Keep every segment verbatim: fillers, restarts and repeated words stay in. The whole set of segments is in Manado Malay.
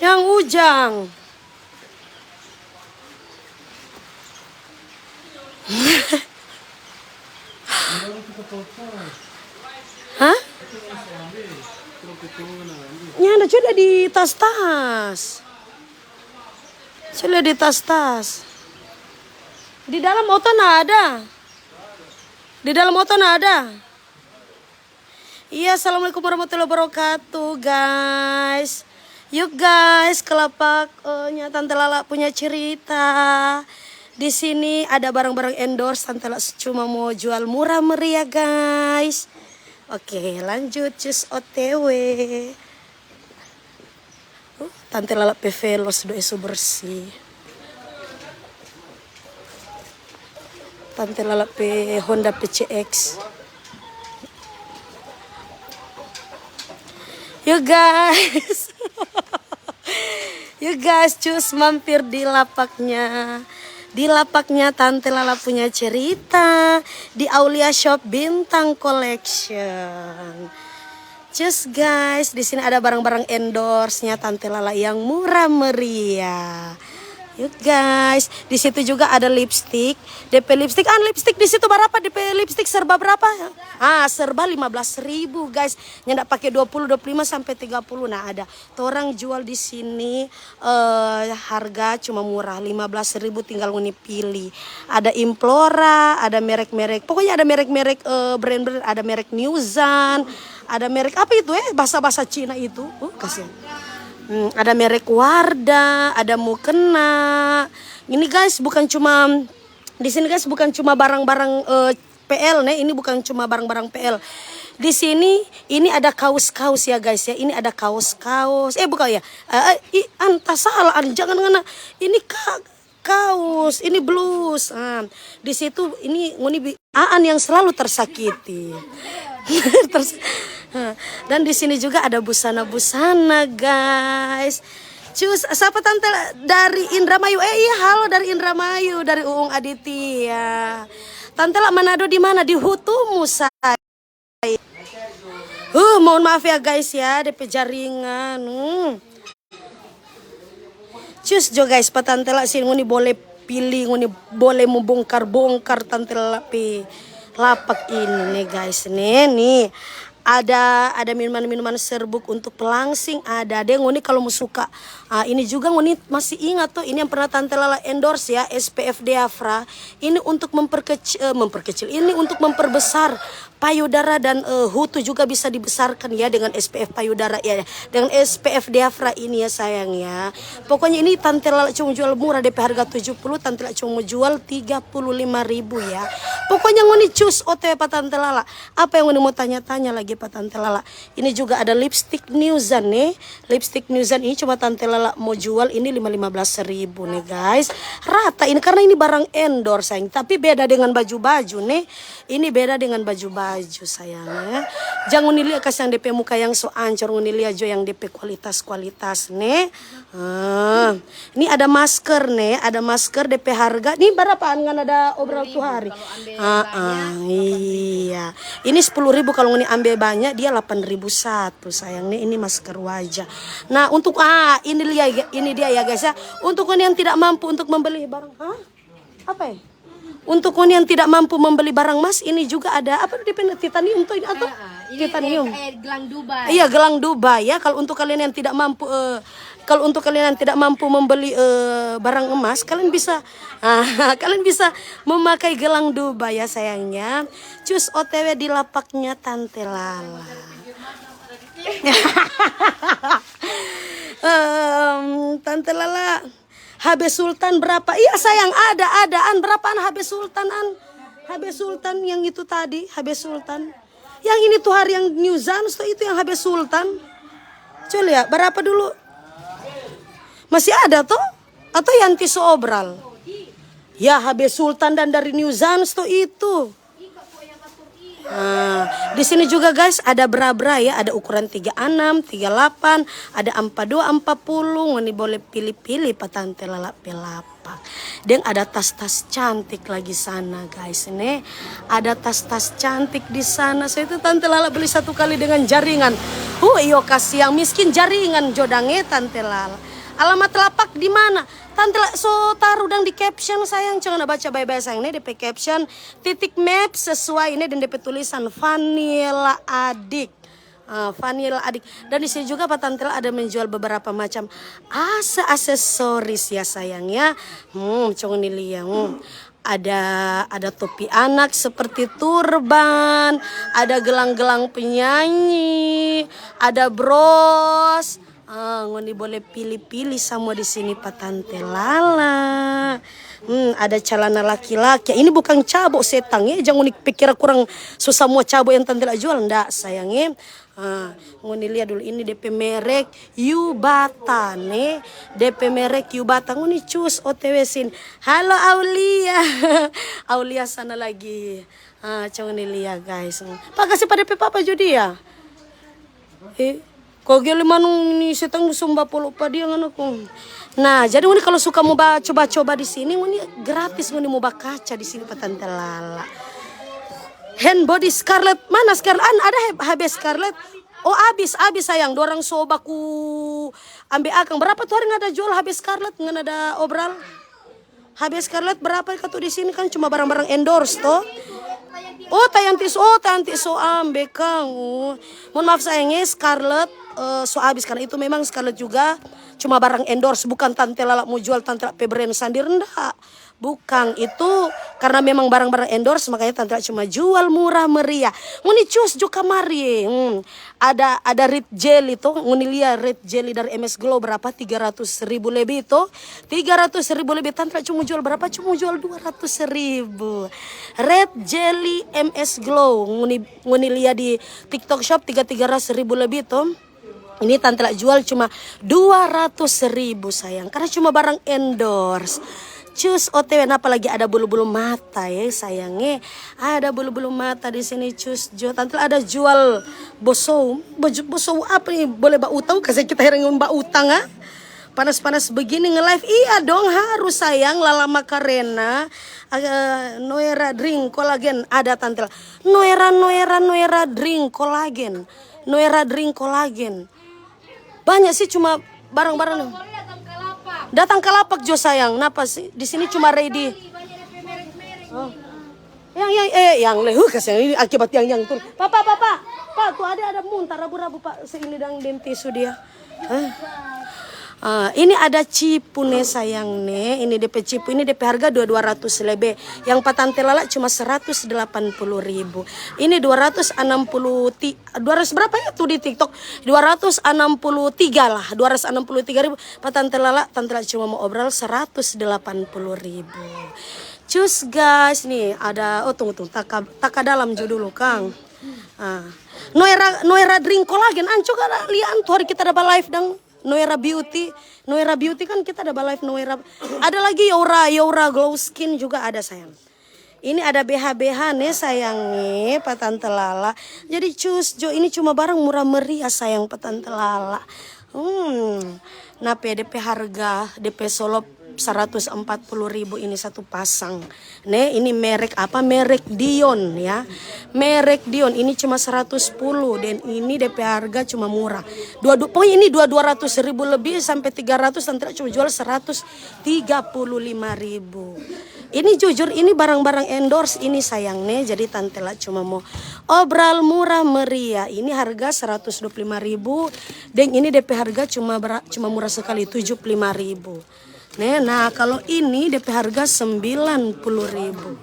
Yang Ujang. Hah? Nyanda, sudah di tas-tas. Sudah di tas-tas. Di dalam oto na ada. Di dalam oto na ada. Iya, assalamualaikum warahmatullahi wabarakatuh, guys. Yuk, guys, kelapak, eh, nya Tante Lala punya cerita. Di sini ada barang-barang endorse, Tante Lala cuma mau jual murah meriah, guys. Oke, lanjut, cus O T W. Uh, Tante Lala pe velos do eso bersih. Tante Lala pe Honda P C X. You guys. You guys, cus mampir di lapaknya. Di lapaknya Tante Lala punya cerita. Di Aulia Shop Bintang Collection. Cus guys, di sini ada barang-barang endorse-nya Tante Lala yang murah meriah. Yuk guys, di situ juga ada lipstick. D P lipstick, ah, lipstick di situ berapa? D P lipstick serba berapa? Ah, serba lima belas ribu, guys. Nyanda pakai dua puluh, dua puluh lima sampai tiga puluh. Nah, ada. Torang jual di sini, eh, harga cuma murah, lima belas ribu, tinggal ngoni pilih. Ada Implora, ada merek-merek, pokoknya ada merek-merek, eh, brand-brand, ada merek Newzan, ada merek apa itu, eh, bahasa-bahasa Cina itu. Uh, kasihan. Hmm, ada merek Wardah, ada Mukena. Ini guys, bukan cuma di sini guys, bukan cuma barang-barang, eh, P L ne, ini bukan cuma barang-barang P L. Di sini ini ada kaos-kaos ya guys ya. Ini ada kaos-kaos. Eh, bukan ya. Eh, eh, i, anta salah, an, jangan ngana. Ini ka-, kaos, ini blus. Ah, di situ ini ngoni bi-, Aan yang selalu tersakiti. Ters-, dan di sini juga ada busana-busana, guys. Cus, siapa tante dari Indramayu? Eh, iya, halo dari Indramayu, dari Uung Aditya. Tante La Manado di mana? Di Hutumu, say. Uh, mohon maaf ya, guys, ya, depe jaringan. Hmm. Cus jo, guys, pa tante La sini, ngoni boleh pilih, ngoni boleh mo bongkar-bongkar tante La pe lapak ini, nih, guys, nih, nih. Ada, ada minuman-minuman serbuk untuk pelangsing, ada deh. Ngoni kalau mo suka, ah, ini juga ngoni masih ingat tuh, ini yang pernah tante Lala endorse ya, S P F Diafra. Ini untuk memperkecil, eh, memperkecil, ini untuk memperbesar payudara dan, eh, hutu juga bisa dibesarkan ya dengan S P F payudara ya, dengan S P F Diafra ini ya sayang ya. Pokoknya ini tante Lala cuma jual murah, depe harga tujuh puluh, tante Lala cuma jual tiga puluh lima ribu ya. Pokoknya ngoni cus O T W pa tante Lala. Apa yang ngoni mau tanya-tanya lagi pa tante Lala? Ini juga ada lipstick Newzan nih. Lipstick Newzan ini cuma tante Lala mau jual ini lima, lima belas ribu nih guys. Rata ini karena ini barang endorse sayang. Tapi beda dengan baju-baju nih. Ini beda dengan baju-baju sayang ya. Jang ngoni lia kas yang depe muka yang so ancor, ngoni lia jo yang depe kualitas-kualitas nih. Ah, ini ada masker nih, ada masker depe harga. Nih berapaan ngana ada obral tu hari? Ah, ah, iya. Ini sepuluh ribu, kalau ngoni ambe banya dia delapan ribu satu sayang nih, ini masker wajah. Nah, untuk, ah, ini lia, ini dia ya guys ya. Untuk ngoni yang tidak mampu untuk membeli barang, hah? Apa ya? Untuk ngoni yang tidak mampu membeli barang mas, ini juga ada apa depe titanium tuh ini atau? Ah, ah, ini titanium. Eh, eh, gelang Dubai. Iya, gelang Dubai ya. Kalau untuk kalian yang tidak mampu, eh, kalau untuk kalian yang tidak mampu membeli, eh, barang emas, kalian bisa, ah, kalian bisa memakai gelang Dubai ya sayangnya. Cus O T W di lapaknya Tante Lala. Em, Tante Lala, H B Sultan berapa? Iya sayang, ada, ada. An, berapaan H B Sultan, An? H B Sultan yang itu tadi, H B Sultan. Yang ini tuh hari yang New Zans tuh itu yang H B Sultan. Coba lihat, berapa dulu? Masih ada tuh? Atau Yanti Sobral? Ya, H B Sultan dan dari New Zans tuh itu. Nah, Di sini juga, guys, ada bra-bra ya, ada ukuran tiga enam, tiga delapan, ada empat dua, empat puluh. Ngoni boleh pilih-pilih pa Tante Lala pe lapak. Deng ada tas-tas cantik lagi sana, guys, ne. Ada tas-tas cantik di sana. So itu Tante Lala beli satu kali dengan jaringan. Huh, iyo kasiang miskin jaringan jo dang, eh, Tante Lala. Alamat lapak di mana? Tante Lala so taru dang di caption, sayang. Jangan baca bae-bae, sayang, ne, depe caption. Titik map sesuai ini deng depe tulisan Vanilla Adik. Ah, Vanilla Adik. Dan di sini juga pa Tante Lala ada menjual beberapa macam ase-, aksesoris ya, sayang, ya. Hmm, cong ni lia. Hmm. Ada, ada topi anak seperti turban, ada gelang-gelang penyanyi, ada bros. Ah, ngoni boleh pilih-pilih samua di sini pa Tante Lala. Hmm, ada calana laki-laki. Ini bukan cabo setang, eh. Jangan ngoni pikir kurang susah, samua cabo yang Tante Lala jual. Nda, sayang, eh. Ah, ngoni lia dulu, ini depe merek Yubata, ne. Depe merek Yubata. Ngoni cus O T W sini. Halo, Aulia. Aulia sana lagi. Ah, cong ni lia, guys. Pa, kasi pa depe papa jo dia. Eh, kong gele manung ni setang sumba polo pa dia ngana kong. Nah, jadi ngoni kalau suka mo ba coba-coba di sini, ngoni gratis ngoni mo ba kaca di sini pa Tante Lala. Hand body Scarlett, mana Scarlett? An, ada he-, H B Scarlett? Oh, abis, abis sayang. Dorang so baku ambe akang. Berapa tu hari ngana da jual H B Scarlett? Ngana da obral? H B Scarlett berapa ka tu di sini kan cuma barang-barang endorse to? Oh, Tayanti so, oh, Tayanti so ambe kang. Oh. Mohon maaf sayang, eh, Scarlett, eh, so abis karena itu memang Scarlett juga cuma barang endorse, bukan Tante Lala mo jual Tante Lala pe brand sandiri, nda. Bukan, itu karena memang barang-barang endorse, makanya Tante Lala cuma jual murah meriah. Ngoni cus jo kamari. Hmm. Ada, ada Red Jelly to, ngoni lia Red Jelly dari M S Glow berapa? Tiga ratus ribu lebih to. Tiga ratus ribu lebih, Tante Lala cuma jual berapa? Cuma jual dua ratus ribu. Red Jelly M S Glow, ngoni, ngoni lia di TikTok Shop tiga, tiga ratus ribu lebih to. Ini Tante Lala jual cuma dua ratus ribu, sayang, karena cuma barang endorse. Cus O T W, napa lagi ada bulu-bulu mata, eh, sayang, eh. Ada bulu-bulu mata di sini, cus jo. Tante Lala ada jual bosou. Baju, bosou apa ni? Boleh ba utang, kasi kita herang ba utang, ah. Panas-panas begini nge-live. Iya dong, harus sayang, Lala Macarena. Eh, Noera drink kolagen ada, Tante Lala. Noera, Noera, Noera drink kolagen. Noera drink kolagen. Banyak sih, cuma barang-barang. Datang ka lapak jo, sayang. Napa sih? Di sini cuma ready. Oh. Yang, yang, eh, yang leh, huh, kasiang ini akibat yang, yang tuh. Papa, papa, pa, tuh ada, ada muntah rabu-rabu, pa. Se ini dang deng tisu dia. Hah? Ah, ini ada cipu ne, sayang ne. Ini depe cipu, ini depe harga dua, dua ratus lebe. Yang pa Tante Lala cuma seratus delapan puluh ribu. Ini dua ratus enam puluh ti-, dua ratus berapa ya tuh di TikTok? Dua ratus enam puluh tiga lah, dua ratus enam puluh tiga ribu. Pa Tante Lala, Tante Lala cuma mo obral seratus delapan puluh ribu. Cus, guys, nih ada, oh, tunggu, tunggu, taka, taka dalam jo dulu, kang. Ah. Noera, Noera drink kolagen, anco kada lia tu hari kita ada ba live dang Noera Beauty. Noera Beauty kan kita ada ba live Noera. Ada lagi Yora, Yora Glow Skin juga ada, sayang. Ini ada B H B H ne, sayang, ne, pa Tante Lala. Jadi cus jo, ini cuma barang murah meriah, sayang, pa Tante Lala. Hmm. Nape depe harga, depe solop seratus empat puluh ribu ini satu pasang. Ne, ini merek apa? Merek Dion, ya. Merek Dion ini cuma seratus sepuluh dan ini depe harga cuma murah. Dua, dua, pokoknya ini dua, dua ratus ribu lebih sampai tiga ratus, Tante Lala cuma jual seratus tiga puluh lima ribu. Ini jujur, ini barang-barang endorse ini, sayang, ne. Jadi Tante Lala cuma mo obral murah meriah. Ini harga seratus dua puluh lima ribu, deng ini depe harga cuma bera-, cuma murah sekali, tujuh puluh lima ribu. Ne, nah, kalau ini depe harga sembilan puluh ribu.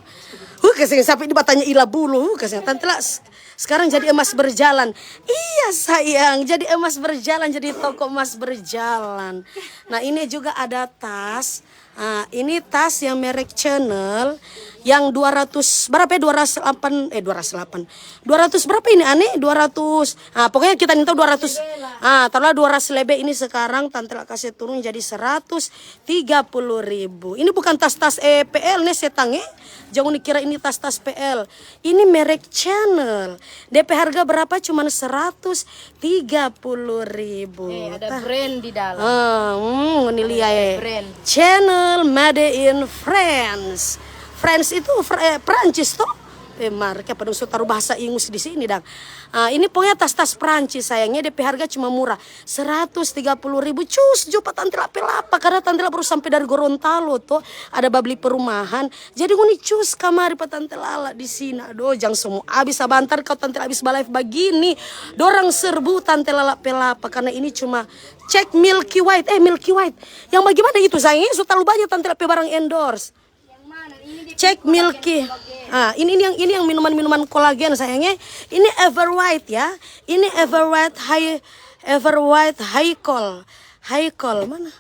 Huh, kasiang, sampai di batanya ila bulu. Huh, kasiang, Tante Lala s-, sekarang jadi emas berjalan. Iya, sayang, jadi emas berjalan, jadi toko emas berjalan. Nah, ini juga ada tas. Ah, ini tas yang merek Chanel yang dua ratus berapa ya? Dua ratus delapan, eh, dua ratus delapan. Dua ratus berapa ini, Ane? Dua ratus. Ah, pokoknya kita nintau dua ratus. Ah, taruhlah dua ratus lebe ini sekarang Tante La kase turun jadi seratus tiga puluh ribu. Ini bukan tas-tas, eh, P L ne setang, eh. Jangan dikira ini tas-tas P L. Ini merek Chanel. D P harga berapa? Cuman seratus tiga puluh ribu. Eh, ada brand di dalam. Ah, hmm, ini lia, eh. Brand. Chanel made in France. France itu Fr-, eh, Prancis, toh? Eh, mar, kiapa dong so taru bahasa Inggris di sini, dang? Ah, ini pokoknya tas-tas Prancis, sayangnya. D P harga cuma murah, seratus tiga puluh ribu. Cus jo pa Tante La pe lapak, karena Tante La baru sampe dari Gorontalo, to. Ada babli perumahan. Jadi, ngoni cus kamari pa Tante Lala di sini. Aduh, jang somo abis sabantar kau Tante La abis ba-live bagini. Dorang serbu Tante Lala pe lapak, karena ini cuma cek Milky White. Eh, Milky White. Yang bagaimana itu, sayangnya? So talu banyak Tante La pe barang endorse. Cek Milky. Ah, ini, ini yang, ini yang minuman-minuman kolagen, sayangnya. Ini Ever White, ya. Ini Ever White High, Ever White High Col. High Col mana?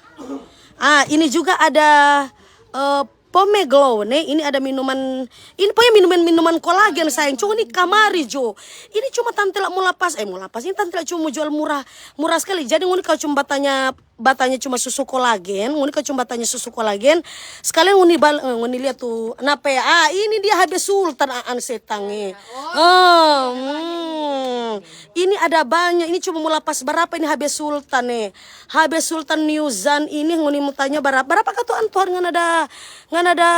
Ah, ini juga ada, eh, Pomeglow, nih. Ini ada minuman, ini pokoknya minuman-minuman kolagen, sayang. Cuma ini kamari jo. Ini cuma Tante La mo lapas, eh, mo lapas. Ini Tante La cuma mo jual murah, murah sekali. Jadi ngoni kalau cuma batanya batanya cuma susu kolagen, ngoni kalo cuma batanya susu kolagen, sekalian ngoni bal-, eh, ngoni lia tu, napa ya? Ah, ini dia H B Sultan, aan setang, eh. Oh, hmm. Ini ada banyak, ini cuma mo lapas barapa ini H B Sultan, eh? H B Sultan New Zan ini ngoni mo tanya barapa? Barapa ka tu, aan, Tuhan, ngana ada, ngana ada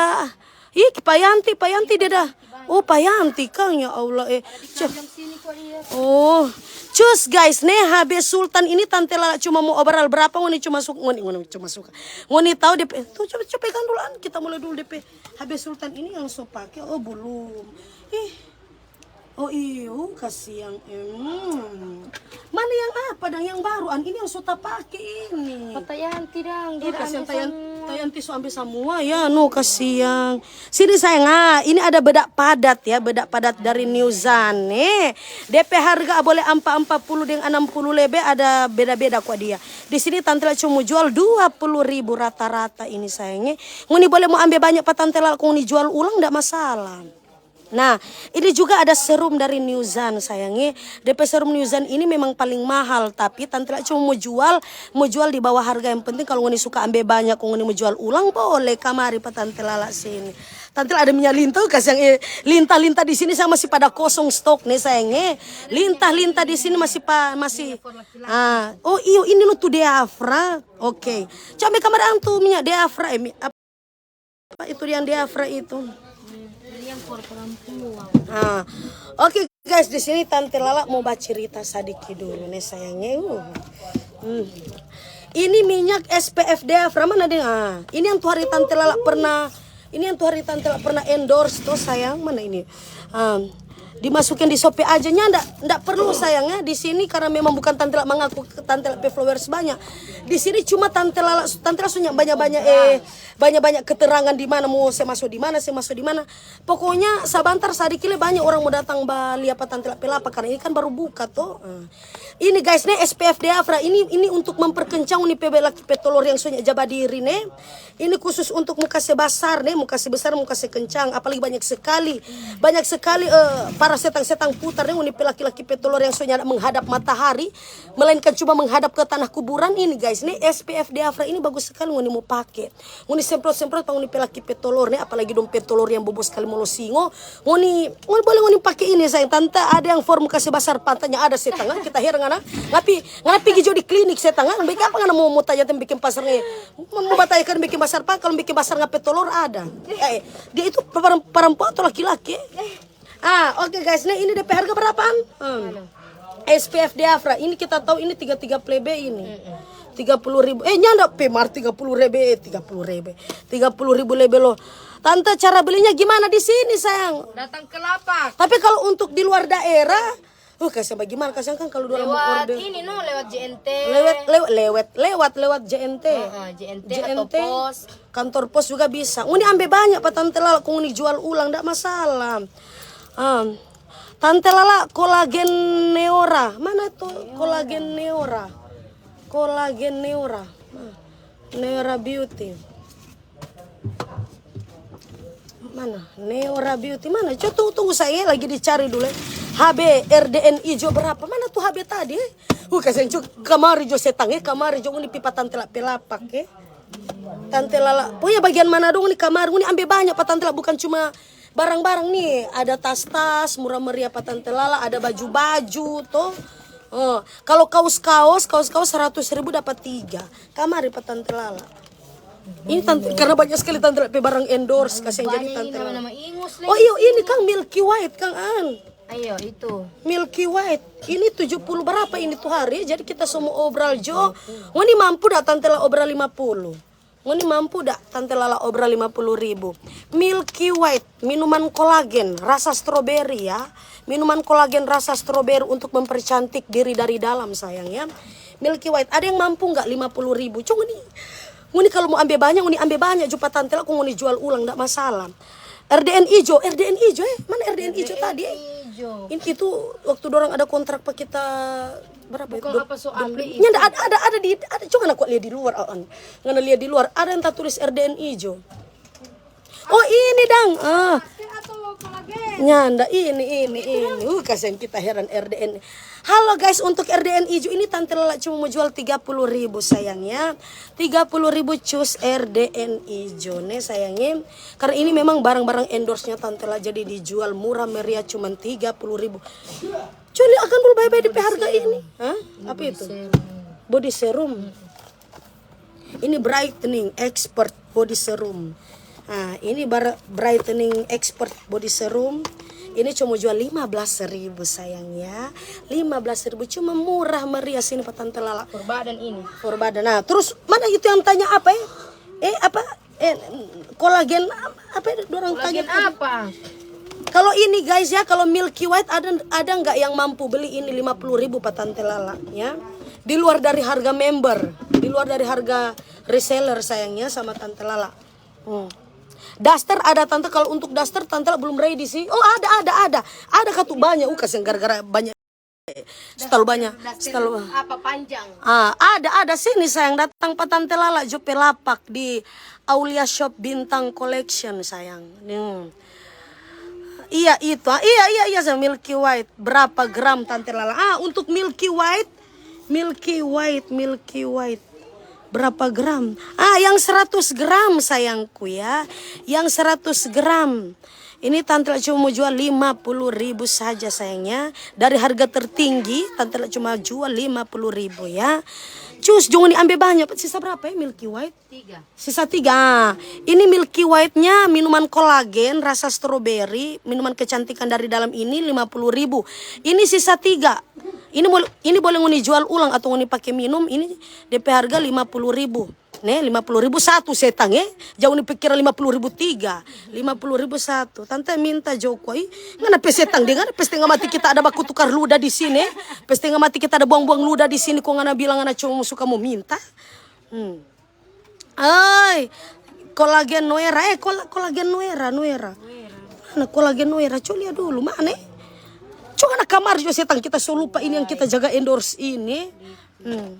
Ih, Pa Yanti, Pa Yanti dia dah. Oh, Pa Yanti kang, ya Allah, eh. Cus. Oh, cus, guys, ne H B Sultan ini Tante Lala cuma mo overall berapa, ngoni cuma suka, ngoni, ngoni cuma suka. Ngoni tahu depe, tuh, coba, coba pegang dulu, aan, kita mulai dulu depe. H B Sultan ini yang so pake, oh, belum. Ih. Oh iyo, kasiang. Hmm. Mana yang apa dang yang baru? An, ini yang so tapake ini. Oh, Ta Yanti dang, dia kasiang, ambe Ta Yan-, samua. Ta Yanti so ambe samua ya, no, kasiang. Sini sayang, ah, ini ada bedak padat ya, bedak padat dari New Zan, eh. Depe harga boleh ampa, ampa puluh deng anam puluh lebe, ada beda-beda kwa dia. Di sini Tante La cuma jual dua puluh ribu rata-rata ini sayang, eh. Ngoni boleh mo ambe banyak pa Tante La, kong ngoni jual ulang, ndak masalah. Nah, ini juga ada serum dari New Zan, sayang, eh. Depe serum New Zan ini memang paling mahal, tapi Tante La cuma mo jual, mo jual di bawah harga. Yang penting kalau ngoni suka ambe banyak, kong ngoni mo jual ulang, boleh kamari pa Tante Lala sini. Tante La ada minyak lintah, kasiang, eh, lintah-lintah di sini sama masih pada kosong stok nih, sayang, eh. Lintah-lintah di sini masih pa-, masih, ah, oh iyo, ini lo tu Deafra. Oke. Coba kamari, aan, tu minyak Deafra, eh, mi-, apa itu yang Deafra itu? Ini yang for perempuan. Ah. Oke, guys, di sini Tante Lala mo bacerita sadiki dulu nih, sayang, eh. Uh. Hmm. Ini minyak S P F Deafra, mana deng? Ah, ini yang tu hari Tante Lala pernah, ini yang tu hari Tante Lala pernah endorse tuh, sayang. Mana ini? Ah, dimasukin di Shopee aja, nya ndak, ndak perlu, sayang, ya. Di sini karena memang bukan Tante Lala mangaku Tante Lala pe followers banyak. Di sini cuma Tante Lala, Tante Lala so nya banyak-banyak, eh, banyak-banyak keterangan di mana mo se maso, di mana se maso, di mana. Pokoknya sabantar sadiki le banyak orang mo datang ba lia pa Tante Lala pe lapak, karena ini kan baru buka to. Ah. Ini guys, ne S P F Deafra, ini, ini untuk memperkencang ngoni pe laki pe tolor yang so nya ja badiri ne. Ini khusus untuk mo kase basar ne, mo kase besar, mo kase kencang, apalagi banyak sekali, banyak sekali, eh, para setang-setang putar ne, ngoni pe laki-laki pe tolor yang so nya menghadap matahari, melainkan cuma menghadap ke tanah kuburan ini guys. Ne S P F Deafra ini bagus sekali ngoni mo pake. Ngoni semprot-semprot pa ngoni pe laki pe tolor ne, apalagi dong pe tolor yang bobos kali molo singo. Ngoni, ngoni boleh ngoni pake ini, sayang. Tante ada yang for mo kase basar pa Tante, nya ada setang, ah. Kita heran ngana. Ngapi, ngana pigi jo di klinik setang, ah. Bikin apa ngana mo, mo tanya tentang bikin basar ne? Mo, mo batanya kan bikin basar pa, kalau bikin basar ngana pe tolor ada. Eh, dia itu perem-, perempuan atau laki-laki? Ah, oke guys, nih ini depe harga berapaan? Hmm. S P F Deafra, ini kita tahu ini tiga tiga plebe ini. Tiga puluh ribu. Eh, nyanda pe mar tiga puluh ribu, eh, tiga puluh ribu. Tiga puluh ribu lebe lo. Tante, cara belinya gimana di sini, sayang? Datang ke lapak. Tapi kalau untuk di luar daerah, uh, kasiang, bagaimana? Kasiang kan kalau dua orang mau order. Lewat ini, no, lewat J N T. Lewat, lewat, lewat, lewat, lewat J N T. Heeh, J N T atau pos. Kantor pos juga bisa. Ngoni ambe banyak pa Tante Lala, kong ngoni jual ulang, ndak masalah. Ah, Tante Lala, kolagen Neora. Mana tuh kolagen Neora? Kolagen Neora. Ah, Neora Beauty. Mana? Neora Beauty mana? Coba tunggu, tunggu, saya lagi dicari dulu, eh. H B R D N I jo berapa? Mana tuh H B tadi, eh? Uh, kasiang cu, kamari jo setang, eh, kamari jo ngoni pi pa Tante La pe lapak, eh. Tante Lala, pokoknya bagian mana dong ni kamari, ngoni ambe banya pa Tante La, bukan cuma barang-barang ni, ada tas-tas murah meriah pa Tante Lala, ada baju-baju, to. Oh, kalau kaos-kaos, kaos-kaos seratus ribu dapat tiga. Kamari pa Tante Lala. Ini tante, karena banyak sekali Tante La pe barang endorse, kasiang jadi Tante Lala. Oh, iyo, ini kang Milky White, kang An. Ayo, itu. Milky White. Ini tujuh puluh berapa ini tuh hari? Jadi kita semua obral jo. Ngoni mampu dak Tante La obral lima puluh? Ngoni mampu dak Tante Lala obral lima puluh ribu? Milky White, minuman kolagen rasa stroberi ya. Minuman kolagen rasa stroberi untuk mempercantik diri dari dalam, sayang ya. Milky White, ada yang mampu nggak lima puluh ribu? Cuma ngoni, ngoni kalau mau ambe banyak, ngoni ambe banyak jo pa Tante La, kong ngoni jual ulang, ndak masalah. R D N ijo, R D N ijo, eh. Mana R D N ijo tadi, eh? Ini itu waktu dorang ada kontrak pa kita berapa itu? Nyanda ada, ada, ada di, ada, coba ngana lia di luar, Aan. Ngana lia di luar, ada yang tatulis R D N ijo. Oh, ini dang. Ah. Nyanda, ini, ini, ini. Uh, kasiang kita heran R D N. Halo guys, untuk R D N ijo ini Tante Lala cuma mau jual tiga puluh ribu, sayang ya. Tiga puluh ribu cus R D N ijo ne, sayang ya. Karena ini memang barang-barang endorse-nya Tante Lala, jadi dijual murah meriah cuman tiga puluh ribu. Culi akan dulu bae-bae di pe harga ini. Hah? Apa itu? Body serum. Ini brightening expert body serum. Nah, ini brightening expert body serum. Ini cuma jual lima belas ribu, sayang ya. Lima belas ribu, cuma murah meriah sini pa Tante Lala. For badan ini. For badan. Nah, terus mana itu yang tanya apa ya? Eh, apa? Eh, kolagen apa ya? Dorang tanya tadi. Kalau ini guys ya, kalau Milky White ada, ada nggak yang mampu beli ini lima puluh ribu pa Tante Lala ya? Di luar dari harga member, di luar dari harga reseller, sayangnya, sama Tante Lala. Hmm. Daster ada, Tante, kalau untuk daster Tante Lala belum ready sih. Oh, ada, ada, ada. Ada katu banyak, uh, kasiang gara-gara banyak. Selalu banyak, selalu apa panjang? Ah, ada, ada sini, sayang, datang pa Tante Lala jo pe lapak di Aulia Shop Bintang Collection, sayang. Hmm. Iya, itu. Ah, iya, iya, iya, sayang, Milky White. Berapa gram, Tante Lala? Ah, untuk Milky White, Milky White, Milky White. Berapa gram? Ah, yang seratus gram, sayangku ya. Yang seratus gram. Ini Tante Lala cuma mau jual lima puluh ribu saja, sayangnya. Dari harga tertinggi, Tante Lala cuma jual lima puluh ribu ya. Cus, jangan diambil banyak. Sisa berapa ya, Milky White? Tiga. Sisa tiga. Ah, ini Milky White-nya minuman kolagen rasa stroberi, minuman kecantikan dari dalam ini lima puluh ribu. Ini sisa tiga. Ini boleh, ini boleh ngoni jual ulang atau ngoni pake minum. Ini depe harga lima puluh ribu. Ne, lima puluh ribu satu setang, eh. Jang ngoni pikir lima puluh ribu tiga. Lima puluh ribu satu. Tante minta jo koi. Ngana pe setang deh, ngana pe stenga mati kita ada baku tukar luda di sini, eh. Pe stenga mati kita ada buang-buang luda di sini, kong ngana bilang ngana cuma suka mo minta. Hmm. Ai, kolagen Noera, eh, kola-, kolagen Noera, Noera. Mana kolagen Noera? Coba lia dulu, mana, eh? Coba na kamar jo setang, kita so lupa ini yang kita jaga endorse ini. Hmm.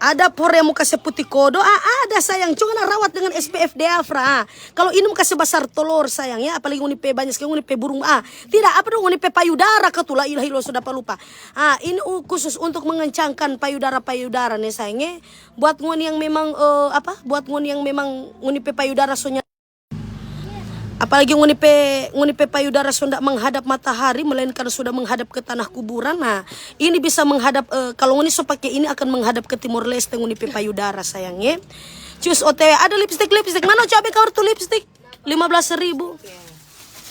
Ada pore mo kase puti kodo? Ah, ada, sayang. Coba na rawat dengan S P F Deafra. Ah. Kalau ini mo kase basar tolor, sayang, ya. Apalagi ngoni pe banyak sekali, ngoni pe burung. Ah, tidak, apa dong, ngoni pe payudara katu, la ilaha illallah, so dapa lupa. Ah, ini u-, khusus untuk mengencangkan payudara-payudara nih, sayang, ya. Buat ngoni yang memang, eh, apa? Buat ngoni yang memang ngoni pe payudara so nya-, apalagi ngoni pe, ngoni pe payudara so ndak menghadap matahari, melainkan sudah menghadap ke tanah kuburan. Nah, ini bisa menghadap, eh, kalau ngoni so pake ini akan menghadap ke Timor Leste ngoni pe payudara, sayang, ye. Cus, O T W, ada lipstik, lipstik. Mana coba kawar tu lipstik? Lima belas ribu.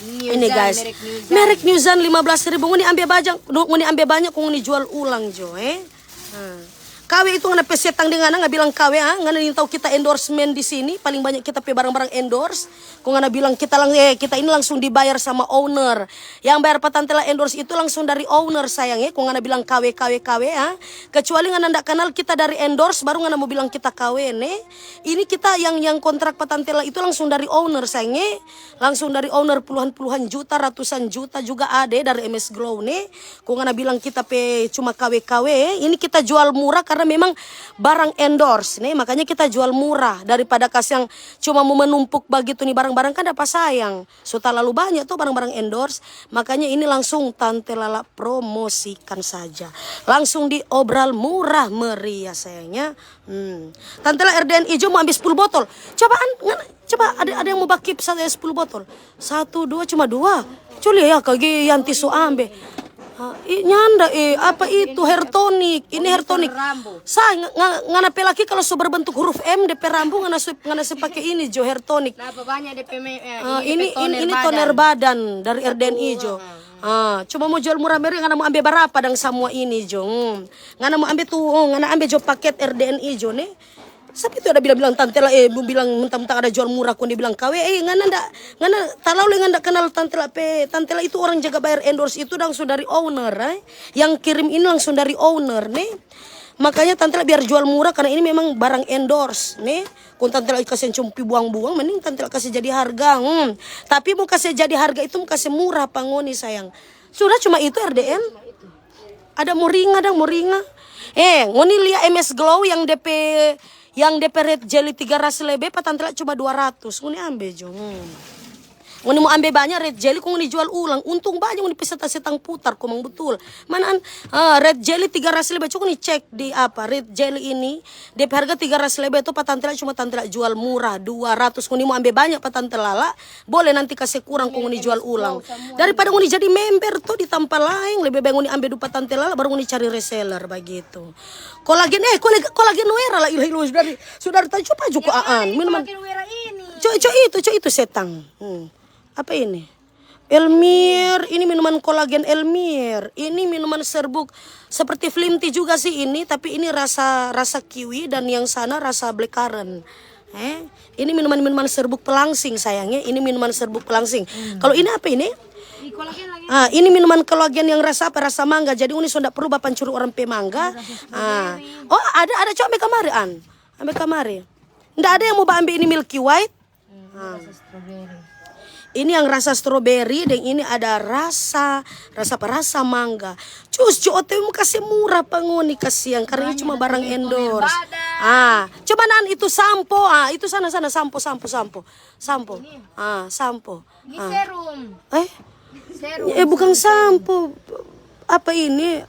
Ini, guys. Merek New Zan lima belas ribu. Ngoni ambe bajang, ngoni ambe banyak, kong ngoni jual ulang jo, eh. Hmm. Kawe itu ngana pe setang deng ngana, ngana bilang kawe, ah, ngana nintau kita endorsement di sini, paling banyak kita pe barang-barang endorse. Kong ngana bilang kita lang-, eh, kita ini langsung dibayar sama owner. Yang bayar pa Tante La endorse itu langsung dari owner, sayang, ya. Kong ngana bilang kawe, kawe, kawe, ah. Kecuali ngana ndak kenal kita dari endorse, baru ngana mo bilang kita kawe, ne. Ini kita yang, yang kontrak pa Tante La itu langsung dari owner, sayang, ya. Langsung dari owner puluhan-puluhan juta, ratusan juta juga ada dari M S Glow, ne. Kong ngana bilang kita pe cuma kawe-kawe, ini kita jual murah karena Memang barang endorse nih, makanya kita jual murah daripada kas yang cuma mau menumpuk bagitu nih barang-barang, kan dapa sayang. So talalu banyak tuh barang-barang endorse, makanya ini langsung Tante Lala promosikan saja. Langsung diobral murah meriah sayangnya. Hmm. Tante Lala R D N ijo mau ambil sepuluh botol. Cobaan, ngana, coba ada, ada yang mau bakip satu, sepuluh botol. Satu, dua, cuma dua. Culi ya, kage Yanti so ambe. Ah, i, nyanda, eh, apa itu? Hair tonic. Ini hair tonic. Sa, nga-, nga-, ngana pe laki kalau so berbentuk huruf M, de pe rambu ngana su-, ngana se pake ini jo, hair tonic. Nah, apa banyak de pe me-, eh, ah, ini, ini, ini toner badan dari R D N ijo. Ah, cuma mau jual murah meriah, ngana mau ambe barapa dang samua ini jo. Hmm. Ngana mau ambe tu, oh, ngana ambe jo paket R D N ijo ne. Sapa itu ada bilang-bilang Tante Lala, eh, mo bilang mentang-mentang ada jual murah, kong dia bilang K W, eh, ngana nda, ngana talalu ngana nda kenal Tante Lala pe, Tante Lala itu orang jaga bayar endorse itu langsung dari owner, eh. Yang kirim ini langsung dari owner, nih. Makanya Tante Lala biar jual murah, karena ini memang barang endorse, nih. Kong Tante Lala kase cuma pi buang-buang, mending Tante Lala kase jadi harga, hmm. Tapi mo kase jadi harga itu mo kase murah pa ngoni, sayang. Sudah cuma itu, R D N. Ada moringa dang, moringa. Eh, ngoni lia M S Glow yang de pe, yang de pe red jelly tiga ras lebe pa Tante Lala cuma dua ratus. Ngoni ambe jo. Hmm. Ngoni mo ambe banya red jelly, kong ngoni jual ulang. Untung banya ngoni pe setang-setang putar, komang betul. Mana an, ah, red jelly tiga ras lebe, coba ngoni cek di apa, red jelly ini. De pe harga tiga ras lebe tu pa Tante Lala, cuma Tante Lala jual murah, dua ratus. Ngoni mo ambe banya pa Tante Lala, boleh nanti kase kurang kong ngoni jual ulang. Daripada ngoni jadi member to di tampa laeng, lebe bae ngoni ambe dulu pa Tante Lala, baru ngoni cari reseller bagitu. Kolagen, eh, kolag-, kolagen Nuera la ilaha illallah, sudari, sudari tadi coba jo ko Aan, minuman. Co, co itu, co itu setang. Hmm. Apa ini? Elmir, ini minuman kolagen Elmir. Ini minuman serbuk seperti Flimty juga sih ini, tapi ini rasa, rasa kiwi dan yang sana rasa blackcurrant. Eh, ini minuman-minuman serbuk pelangsing sayangnya. Ini minuman serbuk pelangsing. Hmm. Kalau ini apa ini? Ah, ini minuman kolagen yang rasa apa? Rasa mangga. Jadi ngoni so nda perlu bapancuru orang pe mangga. Ah. Oh, ada, ada, coba ambe kamari, An. Ambe kamari. Nda ada yang mau ba ambe ini Milky White? Hmm, ini rasa strawberry. Ini yang rasa strawberry, deng ini ada rasa, rasa apa? Rasa mangga. Cus, jo, O T W mo kase murah pa ngoni, kasiang, karena ini cuma barang endorse. Ah, coba nan itu sampo, ah, itu sana, sana, sampo, sampo, sampo. Sampo. Ah, sampo. Ini serum. Eh? Serum. Eh, bukan sampo. Apa ini?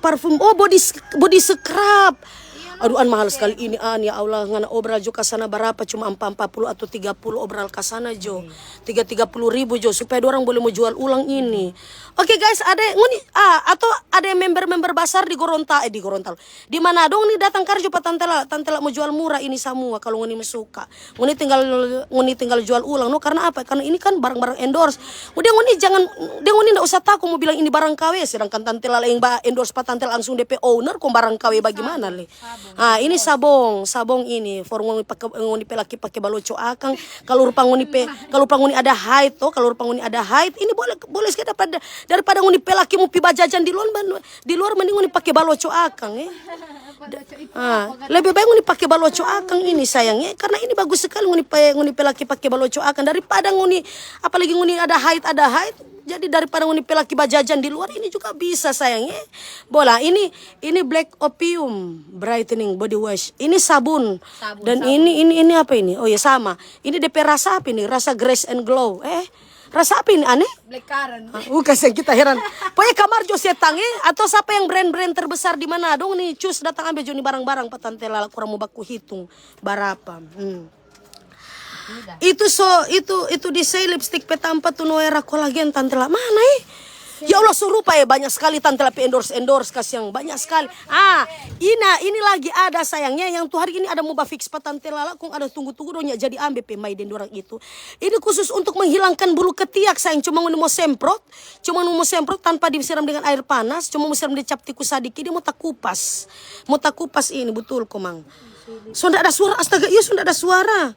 Parfum. Oh, body s-, body scrub. Aduh, An, mahal skali ini, An. Ya Allah, ngana obral jo ka sana barapa? Cuma ampa-, ampa puluh atau tiga puluh obral ka sana jo. Tiga, tiga puluh ribu jo, supaya dorang boleh mo jual ulang ini. Oke, guys, ada ngoni, ah, atau ada member-member basar di Goronta-, eh, di Gorontalo. Di mana dong ni datang karjo pa Tante Lala, Tante Lala mo jual murah ini samua, kalu ngoni mo suka. Ngoni tinggal, ngoni tinggal jual ulang, no. Karna apa? Karna ini kan barang-barang endorse. Udah, ngoni jangan, deng ngoni nda usah tako mo bilang ini barang K W, sedangkan Tante Lala yang ba endorse pa Tante Lala langsung de pe owner, kong barang K W bagimana le? Ah, ini sabong, sabong ini for ngoni pake, ngoni pe laki pake baloco akang. Kalu rupa ngoni pe, kalu rupa ngoni ada haid to, kalu rupa ngoni ada haid, ini boleh, boleh sekali daripada, daripada ngoni pe laki mo pi bajajan di luar, di luar mending ngoni pake baloco akang, eh. Ah, lebe bae ngoni pake baloco akang ini, sayang, eh. Karna ini bagus sekali ngoni pe, ngoni pe laki pake baloco akang daripada ngoni, apalagi ngoni ada haid, ada haid. Jadi daripada ngoni pe laki bajajan di luar, ini juga bisa, sayang, eh. Bola, ini, ini Black Opium Brightening Body Wash. Ini sabun. Dan ini, ini, ini apa ini? Oh ya, sama. Ini de pe rasa apa ini? Rasa Grace and Glow. Eh, rasa apa ini, Ane? Blackcurrant. Ah, uh, kasiang kita heran. Pokoknya kamari jo setang, eh, atau sapa yang brand-brand terbesar di mana dong ni, cus datang ambe jo ni barang-barang pa Tante Lala, kurang mo baku hitung barapa. Hmm. Itu so, itu, itu di sei lipstick pe tampa tu Noera kolagen, Tante Lala. Mana, eh? Ya Allah, so rupa, eh, banyak sekali Tante Lala pe endorse, endorse, kasiang, banyak sekali. Ah, ina, ini lagi ada sayangnya, yang tu hari ini ada mo ba fix pa Tante Lala, kong ada tunggu-tunggu dong nya jadi ambe pe mai deng dorang itu. Ini khusus untuk menghilangkan bulu ketiak, sayang. Cuma ngoni mo semprot, cuma ngoni mo semprot tanpa disiram dengan air panas, cuma mo siram deng cap tikus sadiki, dia mo takupas. Mo takupas ini, butul, komang. So nda ada suara, astaga, iya, so nda ada suara.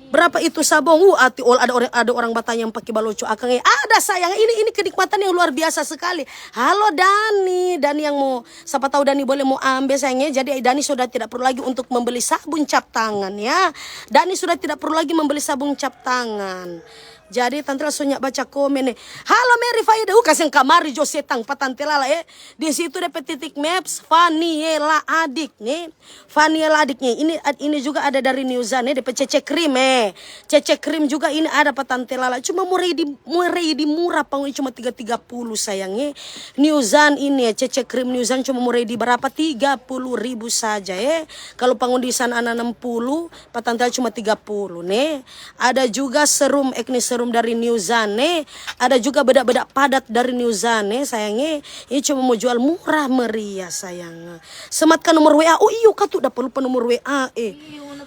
Berapa itu sabong? Uh, ati ol, ada orang, ada orang batanya yang pake baloco akang, eh. Ada, sayang, ini, ini kenikmatan yang luar biasa sekali. Halo, Dani. Dani yang mau, sapa tahu Dani boleh mau ambil, sayang, ya. Jadi, Dani sudah tidak perlu lagi untuk membeli sabun cap tangan, ya. Dani sudah tidak perlu lagi membeli sabun cap tangan. Jadi Tante Lala so nyak baca komen ne. Halo Mary Faida, uh, kasiang kamari jo setang pa Tante Lala, eh. Di situ depe titik maps, Faniela Adik ne. Faniela Adik ne. Ini, ad-, ini juga ada dari New Zan, eh, depe cece krim, eh. Cece krim juga ini ada pa Tante Lala. Cuma mo ready, mo ready murah pa ngoni, cuma tiga tiga puluh sayang, eh. New Zan ini, eh, cece krim New Zan cuma mo ready berapa? Tiga puluh ribu saja, eh. Kalau pa ngoni di sana ada enam puluh, pa Tante Lala cuma tiga puluh ne. Ada juga serum, acne serum dari New Zan ne. Ada juga bedak-bedak padat dari New Zan ne, sayang e. Ini cuma mo jual murah meriah, sayang. Sematkan nomor W A. Oh iyo, katu dapa lupa nomor W A, eh.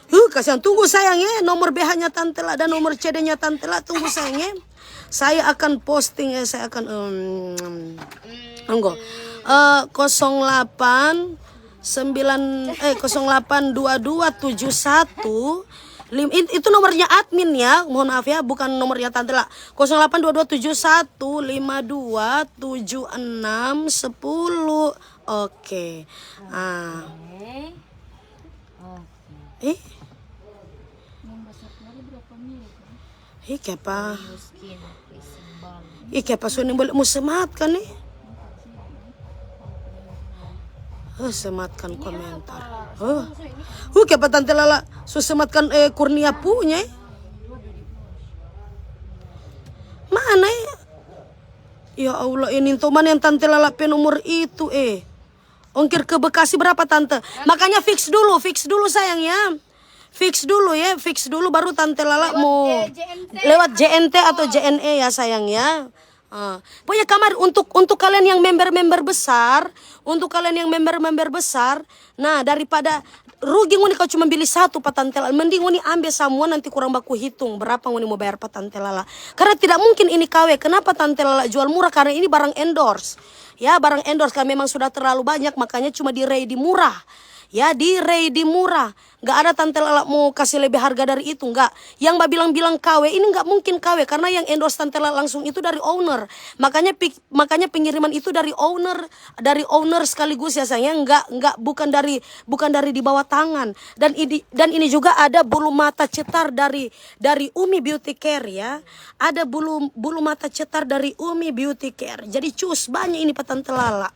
Huh, kasiang. Tunggu, sayang e. Nomor B H-nya Tante Lala dan nomor C D-nya Tante Lala. Tunggu, sayang e. Saya akan posting, eh, saya akan, em, tunggu. Eh, kosong delapan sembilan, eh, kosong delapan dua dua tujuh satu, lim-, it-, itu nomornya admin ya, mohon maaf ya, bukan nomornya Tante Lala. Kosong delapan dua dua tujuh satu lima dua tujuh enam sepuluh. Oke. Ah. Oke. Oke. Eh? Ih, kiapa? Ih, kiapa so nimbole mo sematkan ni? Eh, sematkan komentar. Eh. Uh, kiapa Tante Lala so sematkan, eh, Kurnia punya, eh? Mana, eh? Ya Allah, ini to mana yang Tante Lala pe nomor itu, eh? Ongkir ke Bekasi berapa, Tante? Makanya fix dulu, fix dulu, sayang, ya. Fix dulu, ya, fix dulu, baru Tante Lala mo lewat J N T atau J N E, ya, sayang, ya. Ah, pokoknya kamari untuk, untuk kalian yang member-member besar, untuk kalian yang member-member besar, nah, daripada rugi ngoni kalo cuma bili satu pa Tante Lala, mending ngoni ambe samua, nanti kurang baku hitung berapa ngoni mo bayar pa Tante Lala. Karena tidak mungkin ini K W. Kenapa Tante Lala jual murah? Karena ini barang endorse. Ya, barang endorse kan memang sudah terlalu banyak, makanya cuma di ready murah. Ya, di ready murah. Nggak ada Tante Lala mo kasih lebih harga dari itu, nggak. Yang babilang-bilang K W, ini nggak mungkin K W, karena yang endorse Tante Lala langsung itu dari owner. Makanya pik-, makanya pengiriman itu dari owner, dari owner sekaligus ya, sayang. Nggak, nggak, bukan dari, bukan dari di bawah tangan. Dan ini, dan ini juga ada bulu mata cetar dari, dari Umi Beauty Care, ya. Ada bulu, bulu mata cetar dari Umi Beauty Care. Jadi cus, banyak ini pa Tante Lala.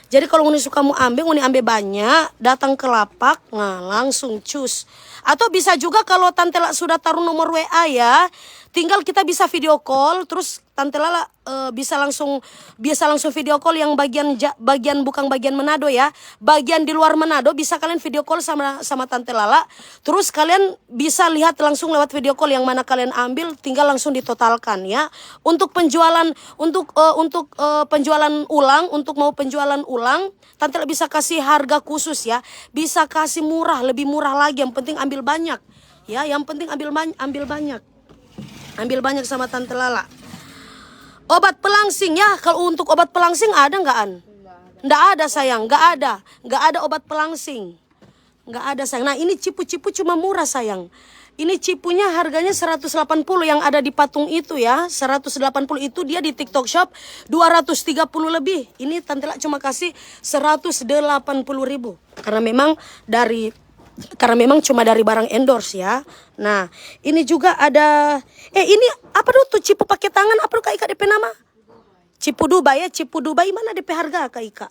Jadi kalau ngoni suka mo ambe, ngoni ambe banyak, datang ke lapak, nah, langsung cus. Atau bisa juga kalau Tante Lala sudah taruh nomor W A ya, tinggal kita bisa video call, terus Tante Lala, eh, bisa langsung, bisa langsung video call yang bagian ja-, bagian, bukan bagian Manado ya, bagian di luar Manado, bisa kalian video call sama, sama Tante Lala. Terus kalian bisa lihat langsung lewat video call yang mana kalian ambil, tinggal langsung ditotalkan ya. Untuk penjualan, untuk, eh, untuk, eh, penjualan ulang, untuk mau penjualan ulang, Tante Lala bisa kasih harga khusus ya, bisa kasih murah, lebih murah lagi. Yang penting ambil banyak ya, yang penting ambil ban-, ambil banyak, ambil banyak sama Tante Lala. Obat pelangsing ya, kalau untuk obat pelangsing ada nggak, An? Nggak ada, sayang, nggak ada, nggak ada obat pelangsing. Nggak ada, sayang. Nah, ini cipu-cipu cuma murah, sayang. Ini cipunya harganya seratus delapan puluh yang ada di patung itu ya, seratus delapan puluh itu dia di TikTok Shop dua ratus tiga puluh lebih. Ini Tante Lala cuma kasih seratus delapan puluh ribu. Karena memang dari, karena memang cuma dari barang endorse ya. Nah, ini juga ada, eh, ini apa dulu tuh cipu pakai tangan, apa dulu, Kak Ika, depe nama? Cipu Dubai ya, cipu Dubai, mana depe harga, Kak Ika?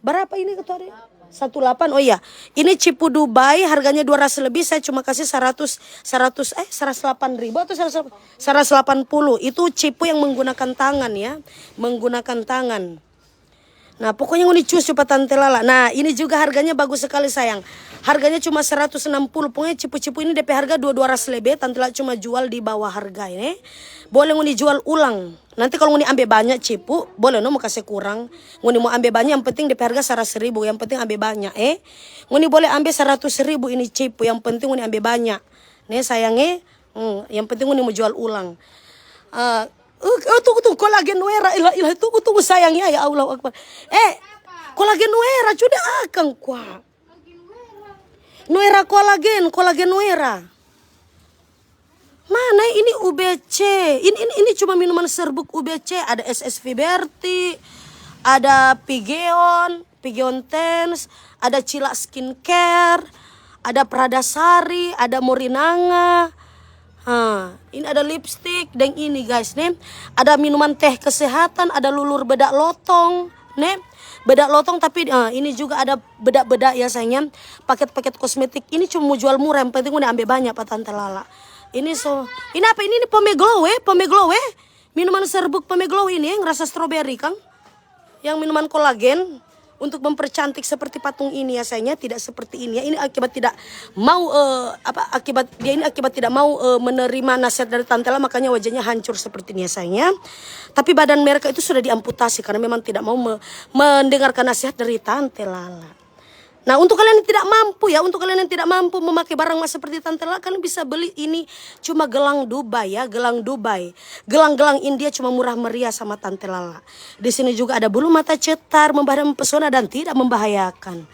Berapa ini, ketua deh? Satu delapan, oh iya. Ini cipu Dubai, harganya dua ratus lebih, saya cuma kasih seratus, seratus, eh, seratus delapan ribu atau seratus, seratus delapan puluh. Itu cipu yang menggunakan tangan ya, menggunakan tangan. Nah, pokoknya ngoni cus pa Tante Lala. Nah, ini juga harganya bagus sekali, sayang. Harganya cuma seratus enam puluh. Pokoknya cipu-cipu ini depe harga dua, dua ratus lebih, Tante Lala cuma jual di bawah harga ini. Boleh ngoni jual ulang. Nanti kalau ngoni ambe banyak cipu, boleh no mo kase kurang. Ngoni mo ambe banyak, yang penting depe harga seratus ribu, yang penting ambe banyak, eh. Ngoni boleh ambe seratus ribu ini cipu, yang penting ngoni ambe banyak. Ne, sayang, eh. Hmm, yang penting ngoni mo jual ulang. Eh, uh, uh, tunggu, tunggu, kolagen Nuera, ilah, ilah, tunggu, tunggu, sayang, ya, ya, Allahu Akbar. Eh, kolagen Nuera, sudah akang, kwa. Nuera kolagen, kolagen Nuera. Mana ini U B C? Ini, ini, ini cuma minuman serbuk U B C. Ada S S V Berti, ada Pigeon, Pigeon Tens, ada Cila Skincare, ada Prada Sari, ada Morinanga. Ah, ini ada lipstick deng ini, guys, ne. Ada minuman teh kesehatan, ada lulur bedak lotong, ne. Bedak lotong, tapi, ah, ini juga ada bedak-bedak ya, sayang, ya. Paket-paket kosmetik. Ini cuma mo jual murah, yang penting ngoni ambe banya pa Tante Lala. Ini so, ini apa ini? Ini Pomeglow, eh, Pomeglow, eh. Minuman serbuk Pomeglow ini, yang rasa strawberry, kang. Yang minuman kolagen untuk mempercantik seperti patung ini ya, sayangnya tidak seperti ini ya. Ini akibat tidak mau, eh, apa, akibat dia ini akibat tidak mau, eh, menerima nasihat dari Tante Lala, makanya wajahnya hancur seperti ini ya, sayangnya. Tapi badan mereka itu sudah diamputasi karena memang tidak mau me-, mendengarkan nasihat dari Tante Lala. Nah, untuk kalian yang tidak mampu ya, untuk kalian yang tidak mampu memakai barang mahal seperti Tante Lala, kalian bisa beli ini cuma gelang Dubai ya, gelang Dubai. Gelang-gelang India cuma murah meriah sama Tante Lala. Di sini juga ada bulu mata cetar, membahana mempesona dan tidak membahayakan.